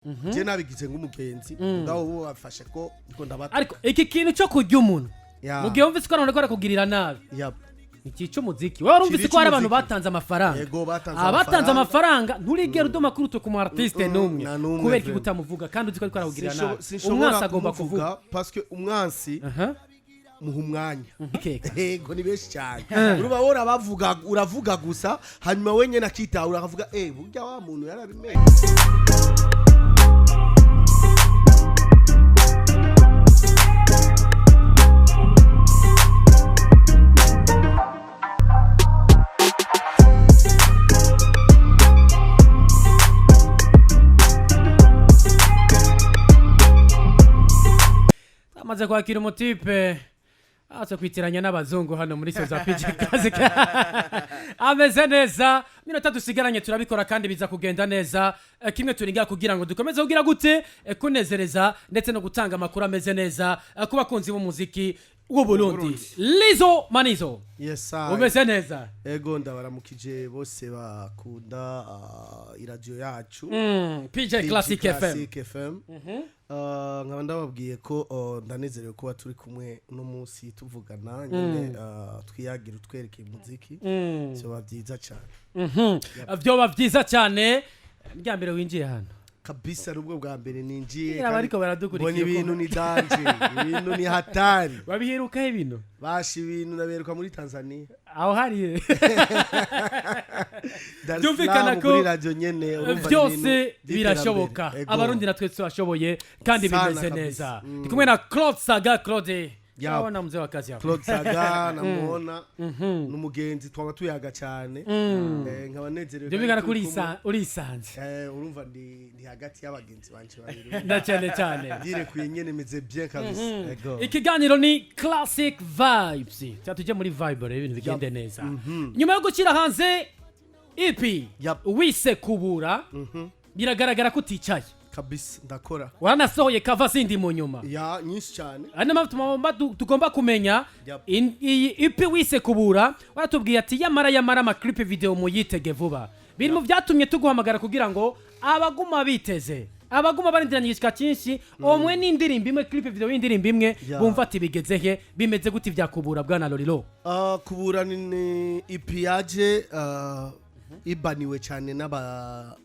Je nabigize nk'umugenzi, mugabo bo bafashe ko ndiko ndabata. Ariko iki kintu cyo kurya umuntu, mu gihe wumvise ko abantu bariko barakugirira nabi, ntikica umuziki. Wowe warumvise ko hari abantu Kirica umuziki. batanze amafaranga. Yego, batanze. Abatanze amafaranga, nturigera udoma kuri utwo ku mu artiste n'umwe. Nta n'umwe, Kubera iki vraiment. utamuvuga kandi uzi ko ariko arakugirira nabi? Sinshobora Umwansi agomba kuvuga. kumuvuga parce que umwansi muha umwanya. Ikeka. Yego, ni benshi cyane. Urumva wowe urabavuga, uravuga gusa, hanyuma we nyene akitahura akavuga: "Eh, burya wa muntu yarabimenye." Amaze kwakira umutipe aza kwitiranya n'abazungu hano muri soza PG kazi ameze neza. Minota dusigaranye turabikora kandi biza kugenda neza. Kimwe turinga kugira ngo dukomeze kugira gute? Kunezereza ndetse no gutanga amakuru ameze neza ku bakunzi b'umuziki w'u Burundi. Lizo Manizo. Yes, I. Umeze neza? Ego, ndabaramukije bose bakunda iradiyo yacu. PJ PG Classic FM. Classic FM. Nkaba ndababwiye ko ndanezerewe kuba turi kumwe uno munsi tuvugana nyine, twiyagira utwerekeye umuziki. Vyoba byiza cyane. Vyoba vyiza cyane. Rya mbere winjiye hano? Kabisa, nubwo bwa mbere ninjiye. Kera Kandi bariko baradukurikira. mbona ibintu ni danger, ibintu ni hatari. Babiherukaho ibintu? Basha, ibintu ndaberuka muri Tanzania. Aho hari Dar es Byumvikana Salaam ko kuri radio nyene, urumva ni byose ibintu by'iterambere. Birashoboka. Ego. Abarundi natwe twashoboye kandi Sana bimeze kabisa. neza. Ndi kumwe na Claude Saga. Claude, urabona mzee wa kazi hapo. Claude Saga namuona n'umugenzi, twaba tuyaga cyane. Nkaba nezerewe Byumvikana kandi ko turi kumwe. urisanze. Urumva ndi hagati y'abagenzi banje babiri. Na cyane cyane. Ndirekuye nyene, meze bien kabisa. Ego. Ikiganiro ni Classic Vibes. Cyangwa tujye muri vibe rero, ibintu bigende neza. Nyuma yo gushyira hanze EP wise Kubura, biragaragara ko uticaye. Kabisa, ndakora. Waranasohoye cover zindi mu nyuma. Ya, nyinshi cyane. Ari nayo mpamvu tugomba kumenya iyi EP wise Kubura. Waratubwiye ati yamara yamara ama clip video muyitege vuba. Biri mu byatumye tuguhamagara kugira ngo abaguma biteze, abaguma barindiranye igishika cyinshi, omwe n'indirimbo imwe, clip video y'indirimbo imwe, bumva ati bigeze he, bimeze gute ibyakubura, bwana Lolilo? Kubura ni EP yaje ibaniwe cyane n'aba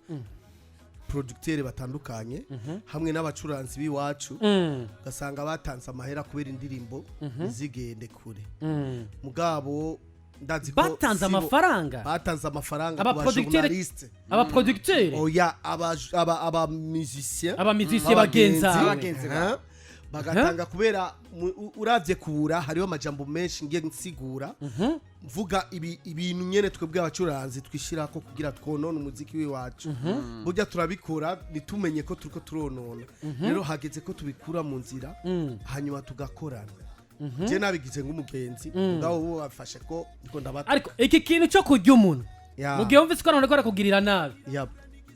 producteur batandukanye hamwe n'abacuranzi b'iwacu, ugasanga batanze amahera kubera indirimbo zigende kure. Mugabo ndazi ko Batanze sibo- amafaranga? Batanze amafaranga ku Aba producteur- bajournaliste. Aba producteur? Oya, aba musicien. Aba musicien bagenzi bawe. Abagenzi bawe. Bagatanga kubera uravye Kubura hariho amajambo menshi ngiye nsigura, mvuga ibintu nyene twebwe abacuranzi twishirako kugira twonone umuziki w'iwacu. Burya turabikora ntitumenye ko turiko turonona. Rero hageze ko tubikura mu nzira, hanyuma tugakorana. Je nabigize nk'umugenzi, mugabo bo bafashe ko ndiko ndabata. Ariko iki kintu cyo kurya umuntu, mu gihe wumvise ko abantu bariko barakugirira nabi,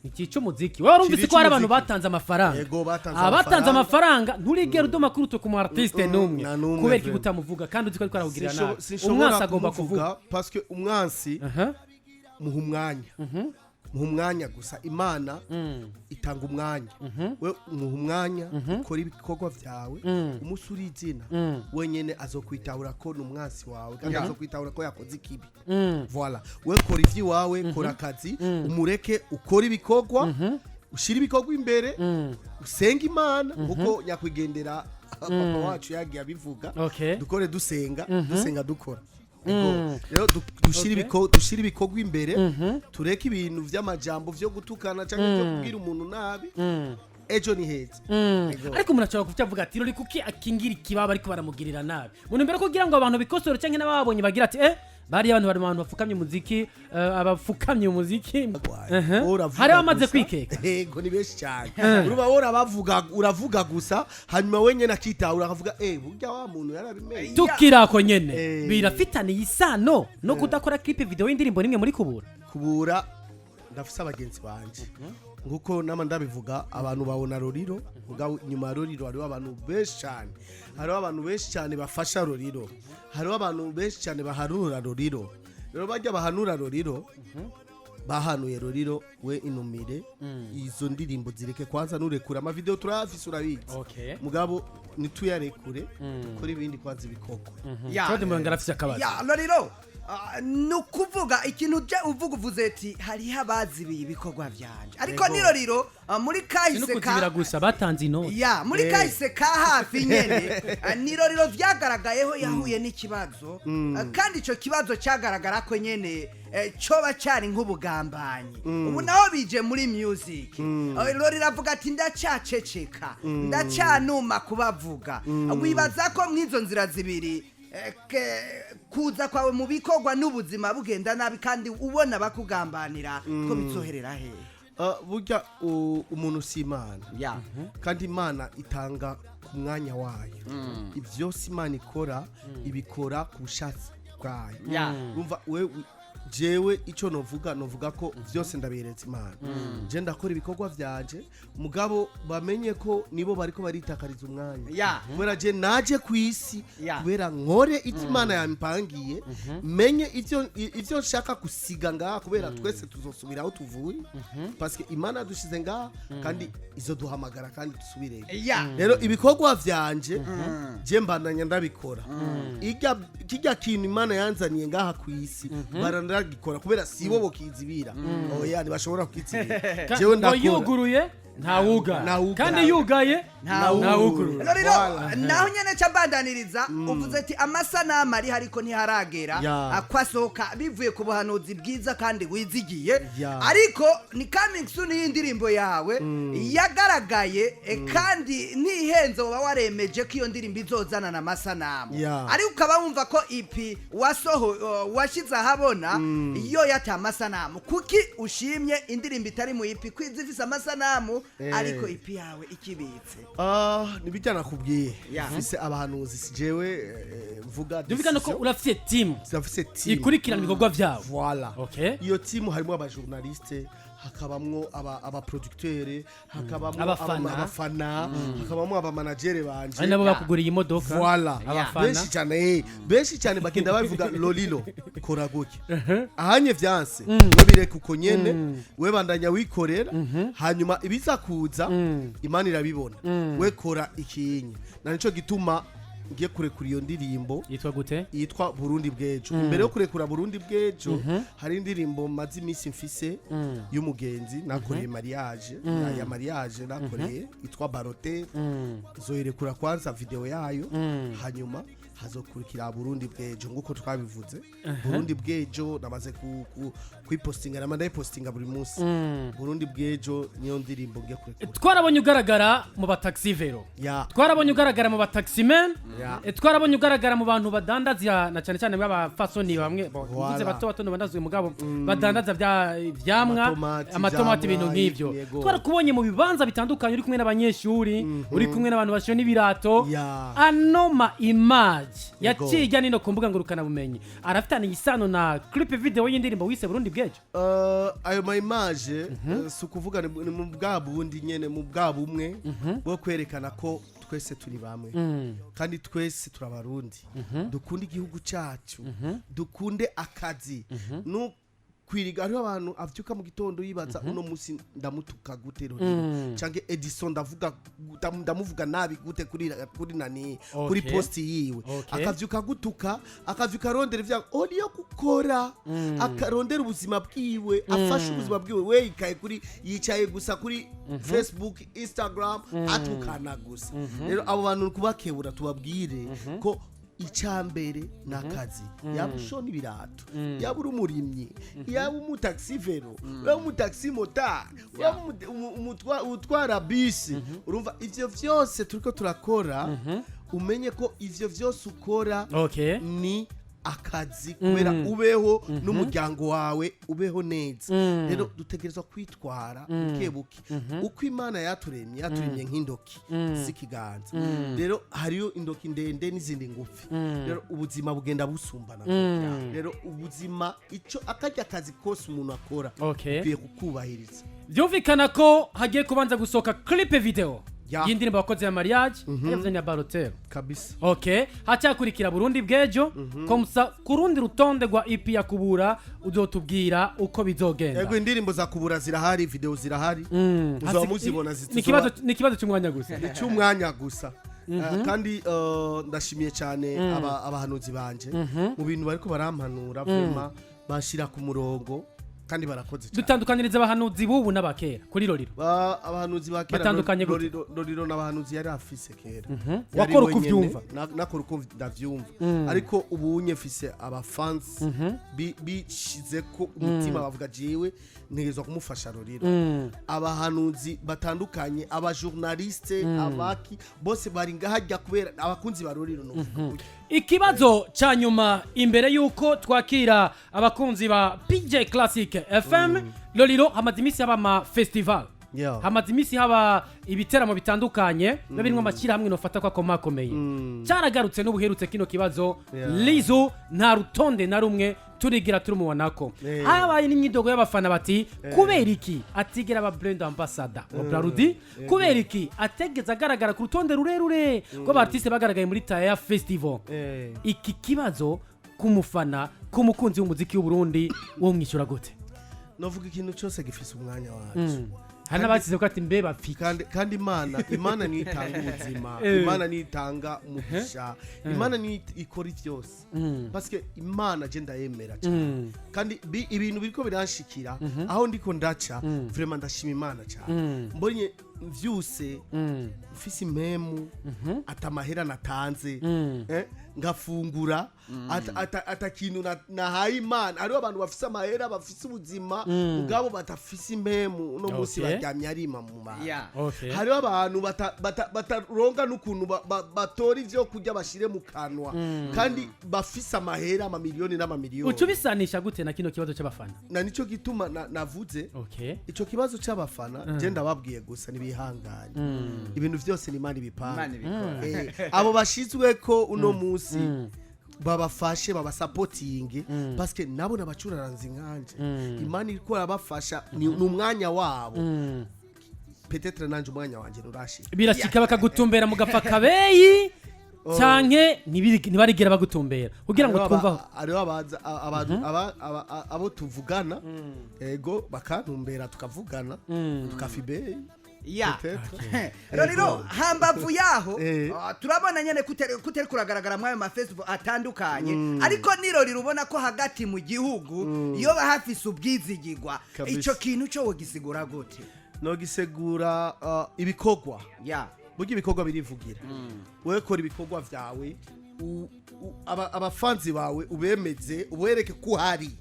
ntikica umuziki. Wowe warumvise Kirica ko hari abantu umuziki. batanze amafaranga. Yego, batanze Abatanze amafaranga. amafaranga, nturigera udoma kuri utwo ku mu artiste n'umwe. Nta n'umwe, Kubera iki vraiment. utamuvuga kandi uzi ko ariko arakugirira nabi? Sinshobora Umwansi agomba kuvuga. kumuvuga parce que umwansi muha umwanya, muha umwanya gusa. Imana itanga umwanya. We muha umwanya, ukora ibikorwa byawe, umunsi uri izina wenyene azokwitahura ko ni umwansi wawe, kandi azokwitahura ko yakoze ikibi. Voilà, we kora ivy'iwawe, kora akazi, umureke ukora ibikorwa, ushira ibikorwa imbere, usenge Imana kuko nyakwigendera papa wacu yagiye abivuga. Dukore dusenga, dusenga dukora. Ego. Rero dushire ibikorwa imbere, tureke ibintu vy'amajambo vyo gutukana cyangwa byo kubwira umuntu nabi. Ejo ni heza. Ego. Ariko umuntu ashobora kuvuga ati ruri kuki akingira ikibaba ariko baramugirira nabi, mu ntumbero yo kugira ngo abantu bikosore cyangwa n'ababonye bagira ati bariya abantu bari mu bantu bapfukamye umuziki, abafukamye umuziki. Wowe uravuga Hari abamaze gusa. kwikeka. Yego, ni benshi cyane. Urumva wowe urabavuga, uravuga gusa, hanyuma we nyene akitahura akavuga: "Eh, burya wa muntu yarabimenye." Tukirako nyene, birafitaniye isano no kudakora clip video y'indirimbo nimwe muri Kubura? Kubura, ndafise abagenzi banje, nkuko nama ndabivuga, abantu babona Roriro, mugabo inyuma ya Roriro hariho abantu benshi cyane. Hariho abantu benshi cyane bafasha Roriro, hariho abantu benshi cyane bahanura Roriro. Rero bajya bahanura Roriro. Bahanuye Lolilo: "We inumire, izo ndirimbo zireke kwanza, nurekure amavideo turayafise, urabizi." Mugabo nituyarekure, dukore ibindi kwanza, ibikorwa. Claude Murenga arafise akabazo. Ya Lolilo, ni ukuvuga ikintu uje uvuga, uvuze ati hariho abazibiye ibikorwa vyanje, ariko ni Lolilo, muri Si kahise nukuzibira ka gusa, batanze inoti. Ya, muri kahise ka hafi nyene, ni Lolilo vyagaragayeho yahuye n'ikibazo, kandi ico kibazo cyagaragara ko nyene coba cari nk'ubugambanyi. Ubu naho bije muri music. Lolilo avuga ati ndacaceceka, ndacanuma kubavuga. Wibaza ko mw'izo nzira zibiri, kuza kwawe mu bikorwa n'ubuzima bugenda nabi kandi ubona bakugambanira, ko bizoherera hehe? Burya umuntu si Imana, kandi Imana itanga ku mwanya wayo. Ivyose Imana ikora, ibikora ku bushake bwayo. Urumva we, jewe ico novuga ko vyose ndaberetse Imana. Je ndakora ibikorwa vyanje, mugabo bamenye ko nibo bariko baritakariza umwanya, kubera je naje ku isi kubera nkore icyo Imana yampangiye, menye ivyo nshaka gusiga ngaha, kubera twese tuzosubira aho tuvuye, parce que Imana yadushize ngaha kandi izoduhamagara kandi dusubireyo. Rero ibikorwa vyanje je mbandanya ndabikora. Kirya kintu Imana yanzaniye ngaha ku isi barandagikora, kubera sibo bokizibira, oya, ntibashobora kukizibira. Jewe Ngo ndakora. yuguruye ntawuga, Ntawuga. kandi yugaye ntawugurura. Rero naho nyene ca mbandaniriza, uvuze ati amasanamu ariho ariko ntiharagera ko asohoka, bivuye ku buhanuzi bwiza kandi wizigiye, ariko ni coming soon y'indirimbo yawe yagaragaye, kandi ntihenze woba waremeje ko iyo ndirimbo izozana na masanamu, ariko ukaba wumva ko EP wasoho washize ahabona yo yata amasanamu. Kuki ushimye indirimbo itari mu EP kwiza ifise amasanamu, ariko EP yawe ikibitse? Ah, nibijya nakubwiye. Mfise abahanuzi, si jewe mvuga. Byumvikana ko decision. urafise team Ndafise team ikurikirana ibikorwa vyawe. Voilà. Iyo team harimo abajournaliste, hakabamwo aba producteur, hakabamwo Abafana. abafana, hakabamwo abamanagere banje. Ari nabo bakuguriye imodoka. Voilà. Abafana. Benshi cyane, benshi cyane bagenda babivuga: "Lolilo, kora gutya ahanye vyanse, we bireka uko nyene, we bandanya wikorera, hanyuma ibiza kuza Imana irabibona, we kora ikinye." Na nico gituma ngiye kurekura iyo ndirimbo. Yitwa gute? Yitwa Burundi bw'ejo. Imbere yo kurekura Burundi bw'ejo, hari indirimbo maze iminsi mfise y'umugenzi nakoreye mariage, ya mariage nakoreye, yitwa Barote. Nzoyirekura kwanza video yayo, hanyuma hazokurikira Burundi bw'ejo nguko twabivuze. Burundi bw'ejo namaze kuyipostinga, nama ndayipostinga buri munsi. Burundi bw'ejo niyo ndirimbo ngiye kurekura. Twarabonye ugaragara mu bataxi vélo, twarabonye ugaragara mu bataximen, twarabonye ugaragara mu bantu badandaza, na cyane cyane b'abafasoni bamwe mvuze bato bato badandaza uyu mugabo, badandaza bya ivyamwa, Amatomati, amatomati, ibintu ivyamwa, nk'ivyo. Twarakubonye mu bibanza bitandukanye uri kumwe n'abanyeshuri, uri kumwe n'abantu bashona ibirato. Ano ma image yaciye ijya nino ku mbuga ngurukanabumenyi arafitaniye isano na clip video y'indirimbo wise Burundi bw'ejo? Ayo ma image, si ukuvuga ni mu bwa bundi nyene, mu bwa bumwe bwo kwerekana ko twese turi bamwe kandi twese turabarundi, dukunde igihugu cyacu, dukunde akazi no kwiriga. Hariho abantu avyuka mu gitondo yibaza: "Uno musi ndamutuka gute Rodrigo canke Edison, ndavuga ndamuvuga nabi gute kuri nani, kuri posti yiwe?" Akavyuka gutuka, akavyuka arondera ivya oniyo gukora, akarondera ubuzima bwiwe, afashe ubuzima bwiwe. We yikaye kuri, yicaye gusa kuri Facebook, Instagram, atukana gusa. Rero abo bantu kubakebura, tubabwire ko icambere ni akazi. Yaba ushona ibirato, yaba uri umurimyi, yaba umutaxi vélo, yaba umutaxi motard, yaba utwara bisi, urumva ivyo vyose turiko turakora, umenye ko ivyo vyose ukora ni akazi kubera ubeho n'umuryango wawe ubeho neza. Rero dutegerezwa kwitwara buke buke uko Imana yaturemye. Yaturemye nk'indoki z'ikiganza. Rero hariyo indoki ndende n'izindi ngufi. Rero ubuzima bugenda busumbana. Rero ubuzima, ico akarya kazi kose umuntu akora, ukwiye kukubahiriza. Byumvikana ko hagiye kubanza gusohoka clip video. Ya. Y'indirimbo wakoze ya mariage, yavuze ni ya Barotero. Kabisa. Okay, hacyakurikira Burundi bw'ejo komsa ku rundi rutonde rwa EP ya Kubura, uzotubwira uko bizogenda. Ego, indirimbo za Kubura zirahari, video zirahari, muzaba muzibona. Ni ikibazo cy'umwanya gusa. Ni cy'umwanya gusa. Kandi ndashimiye cyane abahanuzi banje mu bintu bariko barampanura, vraiment bashira ku murongo kandi barakoze cyane. Dutandukaniriza abahanuzi b'ubu n'abakera kuri Roriro. Abahanuzi ba kera. Batandukanye gute? Roriro n'abahanuzi yari afise kera. Yari Wakora uko wenyene, uvyumva. Nakora uko ndavyumva, ariko ubu unye mfise abafans bishize ko umutima, bavuga: "Jewe ntegerezwa kumufasha Roriro." Abahanuzi batandukanye, abajournaliste, abaki bose bari ngahajya kubera abakunzi ba Roriro, novuga gutyo. Ikibazo cya nyuma imbere y'uko twakira abakunzi ba PJ Classic FM: Lolilo, hamaze iminsi haba ama festival, hamaze iminsi haba ibiteramo bitandukanye biba birimo amashyirahamwe nofata ko akomakomeye. Cyaragarutse n'ubuherutse kino kibazo. Lizo, nta rutonde na rumwe turigira turumubonako. Habaye n'imyidogo y'abafana bati: "Kubera iki atigera aba brand ambassador wa Brarudi? Kubera iki ategeze agaragara ku rutonde rurerure rw'abartiste bagaragaye muri Taya Festival?" Iki kibazo ku mufana, ku mukunzi w'umuziki w'u Burundi, wo mwishyura gute? Novuga ikintu cyose gifise umwanya wacu. Hari n'abasize ko ati: "Mbe bapfiki?" Kandi Imana niyo itanga ubuzima. Imana niyo itanga umugisha, Imana niyo ikora byose, parce que Imana je ndayemera cyane. Kandi ibintu biriko biranshikira aho ndiko ndaca, vraiment ndashima Imana cyane. Mbonye mvyuse mfise impemu, atamahera natanze, ngafungura, ata kintu nahaye Imana. Hariho abantu bafise amahera, bafise ubuzima, mugabo badafise impemu. Uno munsi baryamye arima mu bantu. Hariho abantu bataronga n'ukuntu batora ivyo kurya bashire mu kanwa, kandi bafise amahera, amamiliyoni n'amamiliyoni. Uca ubisanisha gute na kino kibazo cy'abafana? Na nico gituma navuze ico kibazo c'abafana. Je ndababwiye gusa nibihangane, ibintu vyose ni Imana ibipanga. Imana ibikora. Abo bashizwe ko uno munsi babafashe, babasapotinge, parce que nabo nabacuraranzi nkanje. Imana iriko irabafasha, ni umwanya wabo. Peut-être nanje umwanya wanje nurashika. Birashika bakagutumbera mu gapfa kabeyi, canke ntibarigera bagutumbera kugira ngo Hariho twumvaho? Hariho abaza abantu abo tuvugana, ego, bakantumbera, tukavugana, tukafibeyi. Peut-être. Rero hambavu yaho, turabona nyene kutari kuragaragara muri ayo mafestival atandukanye, ariko nirorero ubona ko hagati mu gihugu iyo hafise ubwizigigwa. Kabisa. Ico kintu cyo wogisigura gute? Nogisegura ibikorwa. Burya ibikorwa birivugira. Wewe kora ibikorwa vyawe, abafanzi bawe ubemeze, ubereke ko uhari,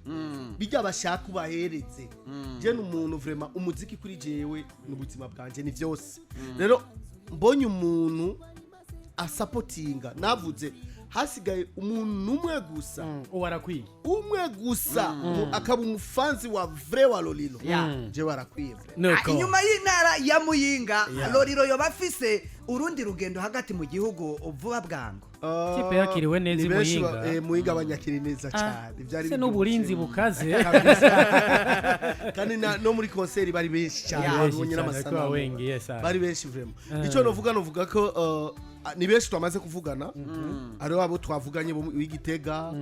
bijya bashaka ubahereze. Je ni umuntu, vraiment umuziki kuri jewe ni ubuzima bwanje, ni vyose. Rero mbonye umuntu asapotinga, navuze hasigaye umuntu umwe gusa. Uwo arakwiye. Umwe gusa, akaba umufanzi wa vrai wa Lolilo. Je arakwiye vrai. Nuko. Inyuma y'intara ya Muyinga, Loriro yoba afise urundi rugendo hagati mu gihugu vuba bwangu? Kipe yakiriwe neza Ni i benshi Muyinga. Muyinga banyakiri neza cyane. Byari Se n'uburinzi bukaze. Kandi no muri concert bari benshi cyane. Benshi Babonye cyane, n'amasanamu. kuba wengi, yes, ah. Bari benshi vraiment. Icyo novuga ko ni benshi twamaze kuvugana. Hariho abo twavuganye bo w'Igitega,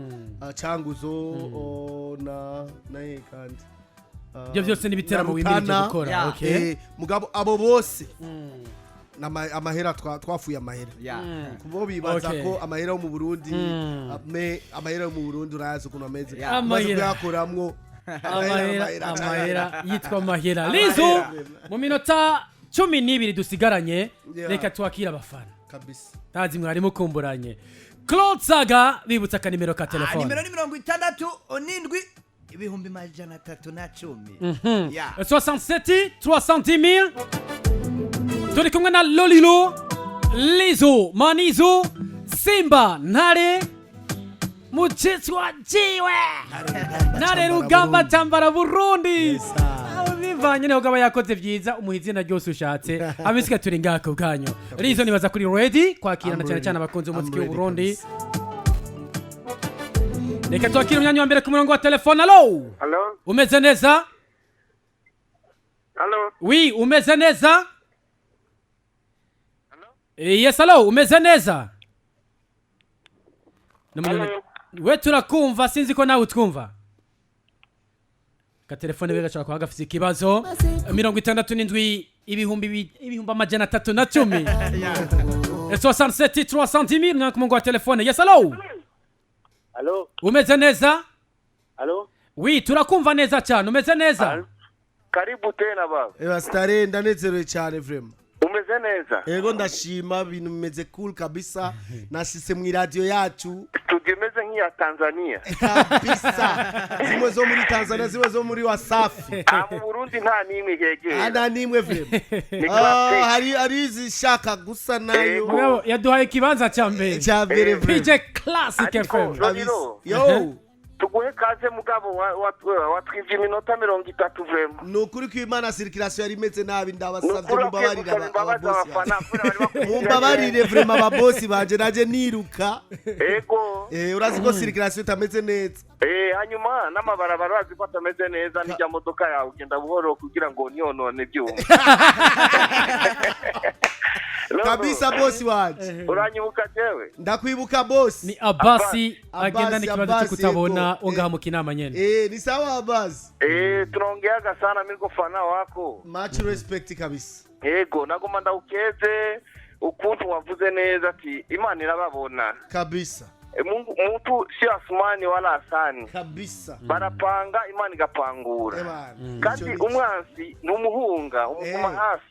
Canguzo, na ye kandi Ibyo byose ni ibiteramo na wimirije Rutana. gukora. Mugabo abo bose amahera twafuye amahera. Kubo bibaza ko amahera yo mu Burundi, me amahera yo mu Burundi urayazi ukuntu ameze. Umaze Amahera. kuyakoramwo. Amahera, amahera yitwa amahera. Lizo, mu minota 12 dusigaranye, reka twakire abafana. Kabisa. Ntazi mwari mukumburanye. Claude Saga, bibutsa akanimero ka telefone. Nimero ni 67 310. 67 310 000. Turi kumwe na Lolilo, Lizo Manizo, Simba Ntare Mucitswa jiwe Ntare Rugamba Tambara Burundi. Bivanye niho gaba yakoze byiza, umuha izina ryose ushatse. Abisika turi ngako bwanyu. Lizo, nibaza kuri ready kwakirana I'm cyane cyane ready. abakunzi b'umuziki I'm w'u ready Burundi. kabisa. Reka twakire umwanya wa mbere ku murongo wa telefone. Alo? Halo? Umeze neza? Halo? Oui, umeze neza? Yes, hello, umeze neza? Hello. We turakumva, sinzi ko nawe utwumva. Gatelefone we gashobora kuba gafite ikibazo. 67 310,000, 67 310 000, ku murongo wa telefone. Yes, hello. Alo, Umeze neza? alo. Oui, turakumva neza cyane. Umeze neza? Alo. Karibu tena baba. Eba stare, ndanezerewe cyane vraiment. Umeze neza? Ego, ndashima, ibintu bimeze cool kabisa. Nashise mu iradiyo yacu. Studio imeze nk'iya Tanzania. Kabisa, zimwe zo muri Tanzania, zimwe zo muri Wasafi. Ah, mu Burundi nta n'imwe yegera. Ana nimwe vraiment. Ni Ah, classic. hari izishaka gusa nayo. Ego. Mugabo yaduhaye ikibanza cya mbere. Cya mbere vraiment. PJ Classic Ariko, FM. Lolilo, Yo. Tuguhe kaze mugabo, watwivye iminota 30 vraiment. Ni ukuri ko Imana, circulation yari imeze nabi, ndabasavye Nukuri akwiye mumbabarire. gusaba imbabazi ababosi abafana banje. kubera bari bakurikiranye. Mumbabarire vraiment, ababosi banje, naje niruka. Ego. Urazi ko circulation itameze neza. Hanyuma n'amabarabara urazi ko atameze neza, n'ijya modoka yawe ugenda buhoro kugira ngo ntiyonone ibyuma. Lolo, Kabisa, bosi wanje. Uranyibuka jewe? Ndakwibuka, bosi. Ni Abasi agenda Abasi, n'ikibazo cyo Abasi, kutabona yego. ngaha mu kinama nyene. Ni sawa, Abasi. Tunaongeaga sana, mimi niko fana wako. Much respect kabisa. Yego, nagoma ndawukeze ukuntu wavuze neza ati Imana irababona. Kabisa. Mungu mtu sio Asumani wala Hasani. Kabisa. Barapanga, Imana igapangura. Ebana, Kandi ico nico. umwansi ntumuhunga, umuguma hafi.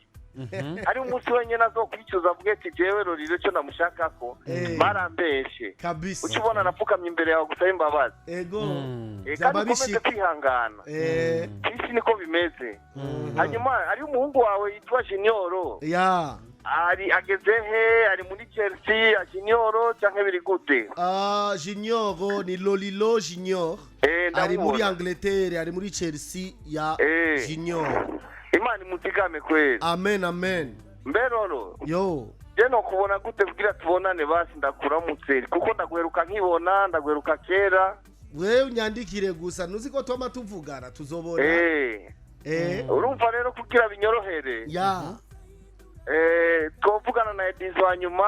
Ari umunsi wenyine azokwicuza avuge ati jewe Roriro icyo namushakako barambeshe. Kabisa. Uca ubona napfukamye imbere yawe gusaba imbabazi. Ego. Kandi Byaba ukomeze bishika. kwihangana. Kwisi niko bimeze. Hanyuma hariho umuhungu wawe yitwa Junior. Ya. Ari ageze he? Ari muri Chelsea ya Junior canke biri gute? Ah, Junior ni Lolilo Junior. Ari muri Ndamubona. Angleterre, ari muri Chelsea ya Junior. Imana imuzigame kweli. Amen, amen. Mberoro, Yo. je nokubona gute kugira tubonane? Basi ndakuramutse kuko ndaguheruka nkibona, ndaguheruka kera. Wewe unyandikire gusa, nuzi ko twama tuvugana, tuzobona. Urumva rero kugira binyorohere, Ya. Twovugana na Edizo hanyuma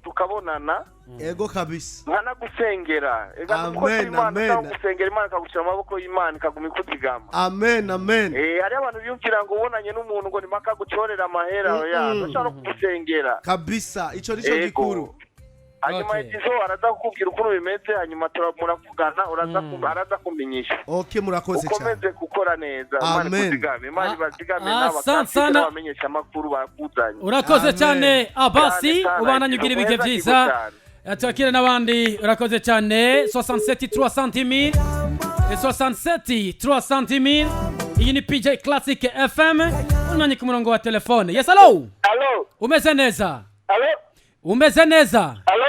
tukabonana. Ego kabisa. Nkanagusengera. Ega Amen, nuko Imana amen. utagusengera, Imana ikagushyira mu maboko y'Imana, ikaguma ikuzigama. Amen, amen. Hariho abantu biyumvira ngo ubonanye n'umuntu ngo nimaka gucorera amahera. Ya, ndashobora no kugusengera. Kabisa, ico nico Ego. gikuru. Hanyuma Edizo araza kukubwira ukuntu bimeze, hanyuma muravugana, uraza araza kumenyesha. Okay, murakoze cyane. Ukomeze gukora neza. Imana Amen. ikuzigame, Imana ibazigame Asante sana. n'abamenyesha amakuru bakuzanye. Urakoze Amen. cyane, Abasi. Cyane sana, Ubandanye ugira ibihe Muheza byiza. kigo cyane. Twakire n'abandi. Urakoze cyane. 67 300 000, 67 300 000. Iyi ni PJ Classic FM. Unanye ku murongo wa telefone. Yes, hello. Alo. Umeze neza? Alo. Umeze neza? Alo.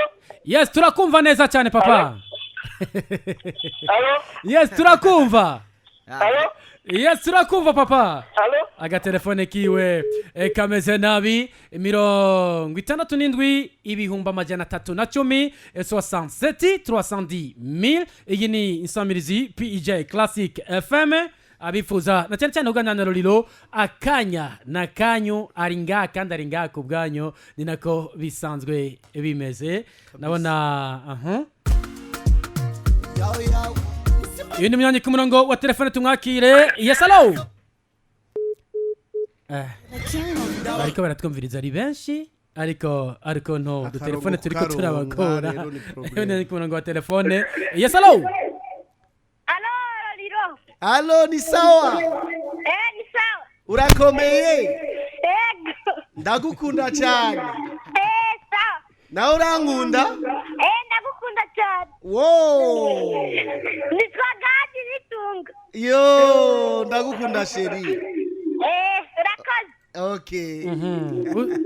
Yes, turakumva neza cyane, papa. Alo. Yes, turakumva. Alo. Yes, turakumva, papa. Alo. Agatelefone kiwe kameze nabi. 67 310, 67 310 000. Iyi ni insamirizi PJ Classic FM. Abifuza na cyane cyane kuganira na Roriro, akanya na kanyu, ari ngaha kandi ari ngaha ku bwanyu, ni nako bisanzwe bimeze. Ndabona aha uyu ni myanya ku murongo wa telefone, tumwakire. Yes, hello. Bariko baratwumviriza ari benshi, ariko nto udutelefone turiko Akarongo turabagora. karonga rero ni problem. Ni ku murongo wa telefone. Yes, hello. Alo, Lolilo. Alo, ni sawa? Ni sawa. Urakomeye? Ego. Ndagukunda cyane. Sawa. Nawe urankunda? Ndagukunda cyane. Wo. Nitwa Gadi Nitunga. Yo, ndagukunda, chérie. Urakoze. Okay. Umwana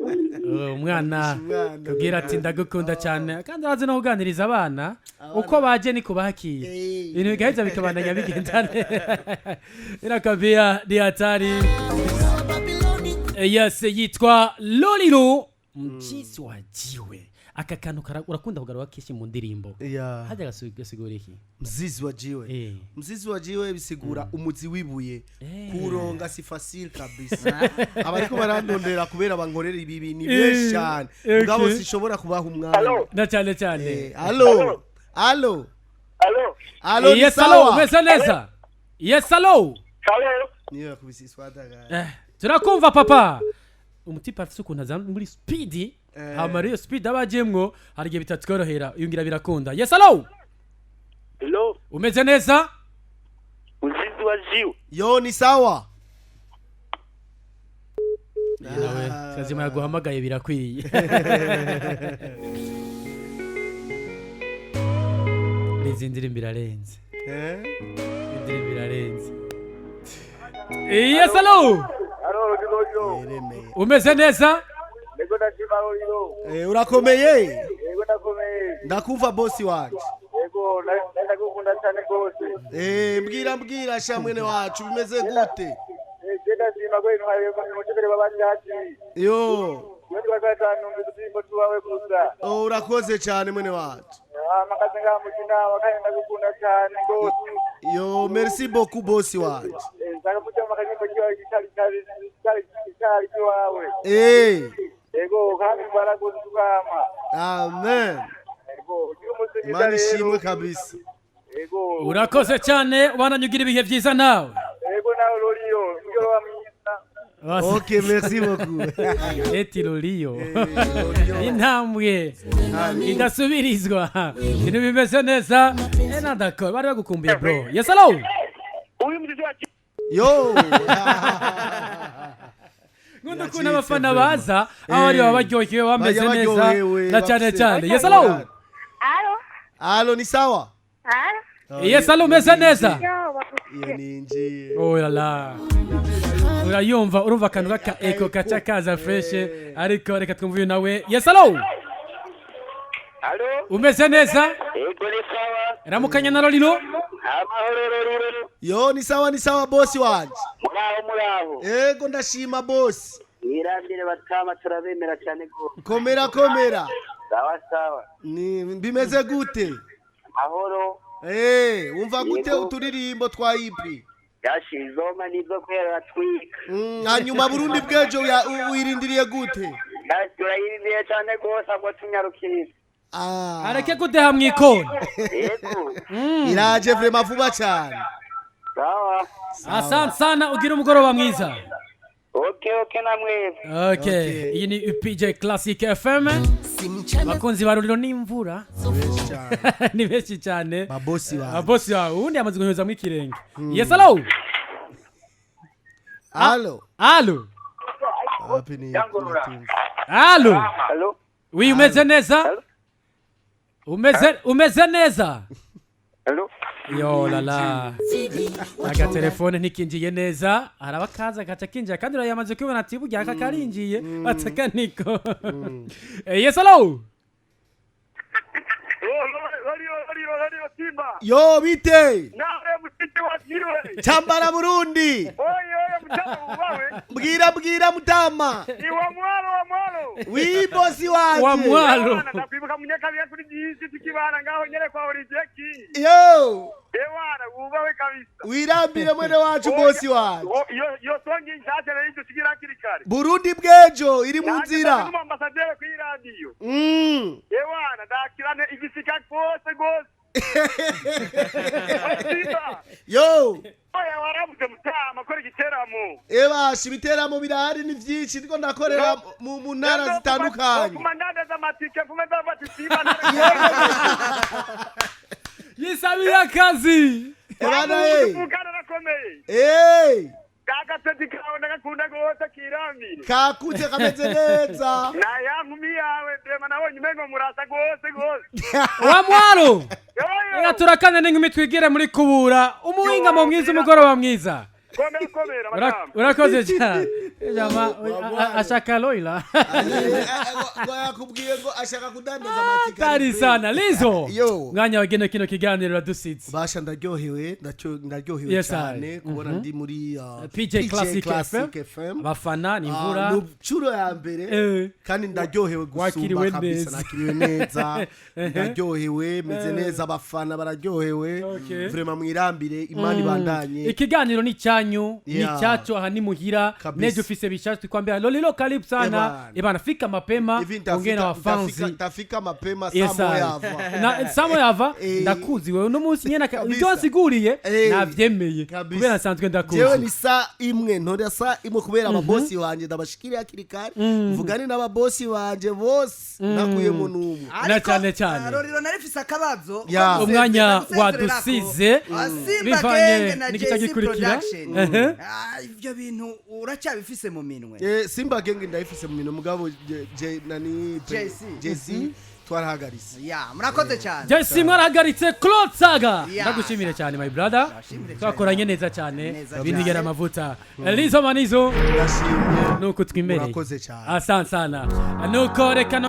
Umwana. kubwira ati ndagukunda cyane, kandi arazi no kuganiriza abana uko baje ni kubakira, ibintu bigaheza bikabandanya bigenda neza. Inakwambia ni hatari. Yes, yitwa Lolilo mchisi wa jiwe. Aka kantu urakunda kugaruka kenshi mu ndirimbo. Yeah. Hajya gasigura iki? Mzizi wa jiwe. Mzizi wa jiwe bisigura umuzi w'ibuye. Kuronga si facile kabisa. Abariko barandondera kubera bankorera ibibi ni benshi cyane, mugabo sinshobora kubaha umwanya. Na cyane cyane. Allo, allo. Allo. Allo, ni Yes, allo. sawa. Umeze neza? Yes, allo. Allo. Niyo yakubise iswada ga. Turakumva papa. Umutipe afise ukuntu aza muri speed. Hama rero iyo speed aba agiyemwo hari igihe bitatworohera, yungira birakunda. Yes, allo. Hello. Umeze neza? Mzizi wa jiwe. Yo, ni sawa. Nawe kazima yaguhamagaye birakwiye. Izi ndirimbo irarenze. Indirimbo irarenze. Yes, allo. Allo, Roriro. Yeremeye. Umeze neza? Yego, ndashima, Roriro. Urakomeye? Yego, ndakomeye. Ndakumva, bosi wanje. Yego, ndagukunda cyane rwose. Mbwira, mbwira sha mwene wacu, bimeze gute? Je ndashima ko intwari umucekere w'abandi haci. Yo. Iyo twari numva uturimbo tuwawe gusa. Oh, urakoze cyane mwene wacu. Amakazi ngaha mukina kandi ndagukunda cyane rwose. Yo, merci beaucoup, bosi wanje. Nshaka kuja mu kanyimbo kiwawe kitari kitari kitari kitari kiwawe. Yego, kandi barakoze tukama. Amen. Yego, ugira umunsi mwiza Imana rero. ishimwe kabisa. Yego. Urakoze cyane, ubandanye ugira ibihe byiza nawe. Yego, nawe Roriyo, umugoroba mwiza. Okay, merci beaucoup. Eti Roriyo, intambwe idasubirizwa, ibintu bimeze neza. Nadako bari bagukumbuye, bro. Yes, allo. Uyu mzizi wa Yo. Nkunda ukuntu abafana baza aho bari, baba baryohewe, bameze Bajya neza. baryohewe, Na cyane bafise- cyane. Yes, allo. Allo. Allo, ni sawa. Allo. Yes, allo, umeze neza? Yo. Iyo ninjiye. Oh la la, urayumva, urumva akantu k'aka eko kaca kaza fresh, ariko reka twumve uyu nawe. Yes, allo. Allo. Umeze neza? Yego, ni sawa. Ramukanya na Roriro. Amahoro, Roriro. Yo, ni sawa, ni sawa, bosi wanje. Muraho, muraho. Ego, ndashima, bosi. Mwirambire batama, turabemera cyane rwose. Komera, komera. Sawa sawa. Ni bimeze gute? Amahoro. Wumva gute Yego. uturirimbo twa ipi? Yashizoma nizo kubera batwika. Hanyuma Burundi bw'ejo wirindiriye gute? Turayirindiriye cyane rwose, ahubwo tunyarukiriza. Ah. Areke kudeha mu ikoni. Yego. Iraje vraiment vuba cyane. Sawa. Asante sana, ugira umugoroba mwiza. Okay, namwebwe. Okay. Okay. Iyi ni UPJ Classic FM, abakunzi ba Ruriro n'imvura. Benshi cyane. Ni benshi cyane. Babosi bawe. Ababosi bawe ubundi yamaze guhezamwo ikirenge. Yes, allo. Allo. Allo. Wapi ni natumva. Allo. Allo. Oui, umeze neza? Umeze neza? Allo. Yo la la, agatelefone ntikinjiye neza, haraba kaza gaca kinjira kandi urayamaze kubibona ati burya aka karinjiye ataka niko. Yes, allo. Roriyo, Roriyo, Roriyo Simba. Yo, bite? Nawe mushiki wa jiwe. Chambara Burundi. Oye oye, mutama ubawe. Mbwira, mbwira, mutama. Ni wa mwalo, wa mwalo. Wi, bosi wanje. Wa mwalo. Bana, ndakwibuka munyakabiga kuri byisi tukibana ngaho nyere kwa Olivier King. Yo. Ewana wubawe kabisa. Wirambire mwene wacu, bosi wanje. Iyo songi nshasha rero dusigira hakiri kare. Burundi bw'ejo iri mu nzira. Ndi ambasaderi kuri radiyo. Ewana ndakirane igisika rwose rwose. Simba. Yo. Oya, warabuze mutama kora igiteramo. Ebasha, ibiteramo birahari ni byinshi, ndiko ndakorera mu ntara zitandukanye. Mfuma ndandaza amatike, mfuma ndabati Simba. Yisabiye akazi. Ebana eh. Tuvugana nakomeye. Eh. Kagaseti kawe ndagakunda rwose, kirambire. Kakuze, kameze neza. Na ya nkumi yawe ndema, nabonye umengo murasa rwose rwose. Wa mwalo. Yoyo. Reka turakane n'inkumi twigire muri kubura umuhingamo mwiza, umugoroba mwiza. Komera komera madamu. Urakoze cyane. Jama ashaka Loila. Ngo yakubwiye ngo ashaka kudandaza amatike. Kari sana Lizo. Yo. Mwanya wagenewe kino kiganiro uradusize. Basha, ndaryohewe, ndaryohewe Yes, cyane I. kubona ndi muri PJ Classic FM. FM. Abafana ni Ah, imvura. ni inshuro ya mbere kandi ndaryohewe gusumba Wakiriwe kabisa. neza. Nakiriwe neza, ndaryohewe, meze neza, abafana bararyohewe. Vraiment, mwirambire, Imana ibandanye. Ikiganiro ni cyanyu, ni cyacu, aha ni muhira. Kabisa. Nejo ufise bishasha tukwambia Lolilo, karibu sana. Ebana. Ebana, fika mapema. Hivi Ongea na wafanzi. ntafika mapema. Yes, saa I. moya ava. Na samo yava. Ndakuzi wewe uno munsi nyene ibyo wasiguriye navyemeye kubera nsanzwe ndakuzi. Jewe ni saa 1, ntorera saa 1 kubera ababosi banje ndabashikiriye hakiri kare, mvugane n'ababosi banje bose, ntakuyemo n'umwe. Na cyane cyane. Roriro, narifise akabazo. Ya. Umwanya Ndagusezererako. wadusize, Ah, Simba bivanye Gang na n'igice JC gikurikira. Production. Ah, ivyo bintu uracyabifise mu minwe? Simba Gang ndayifise mu minwe, mugabo nani JC. JC twarahagaritse. Ya, murakoze cyane. Jesse mwarahagaritse. Claude Saga, Ya. ndagushimire cyane, my brother. Ndabashimire cyane. Twakoranye neza cyane. Neza cyane. Binigera amavuta. Lizo Manizo, Ndashimye. nuko twimereye. Murakoze cyane. Asante sana. Nuko reka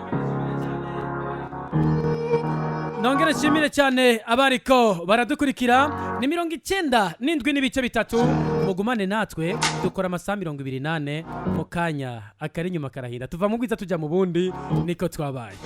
nongere nshimire cyane abariko baradukurikira, ni 97.3. Mugumane natwe, dukora amasaha 24. Mu kanya akari inyuma karahinda, tuva mu bwiza tujya mu bundi, niko twabaye.